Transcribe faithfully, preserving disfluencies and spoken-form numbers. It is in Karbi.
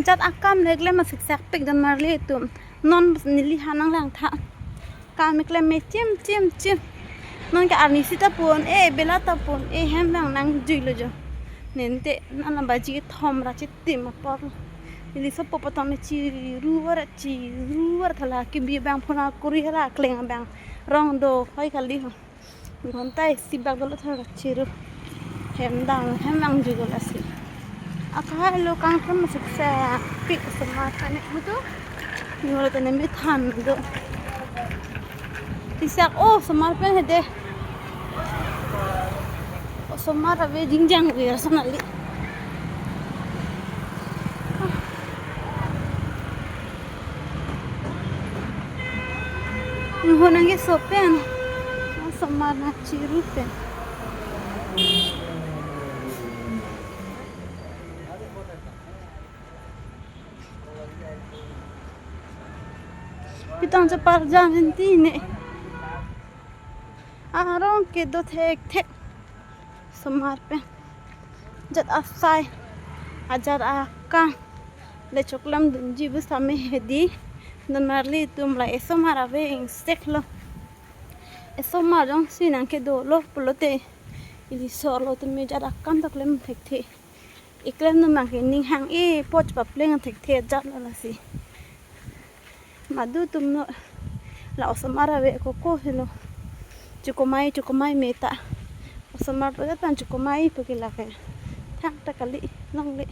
Jat akam le klem asiksak pik don marli atum. Non neli hanang lang tha. Kam klem me chim chim chim. Non ke arnisi ta pon e, bela ta pon e, hem bang nangjuilo jo. Nente nana baji thom ra chitim apor. Neli sopo potong me chiru ra chiru ra thala kibi bang phona kuri ra kleng bang rong do hoi kali ho. Ghonta isi bak dolo thar chiru. Hem dang hem nangjuilo lasi. Akai lo kangthom siksak pik osomar pen mutu. Ni wala tene me than do. Tisak osomar pen hede. Osomar ave jingjang vi personally. Nihon nangkeso pen. Osomar nangchiru pen. Pitang chepar jan enti ne. Arong kedo thekthek. Osomar pen. Jat asai. Ajat akam. Le choklam dunji bu same hedi. Don marli atum la osomar ave ingsek lo. Osomar jongsi nangkedolo pulote. Ili solo tumi jat akam ta klem thekthe. Iklem num bang ke ning hang-e poch papleng thekthe jat lo lasi. Madu atum no la osomar ave koko helo. Chukomai chukomai meta. Osomar to jat pan chukomai pu ke lake. Thang ta kali longle.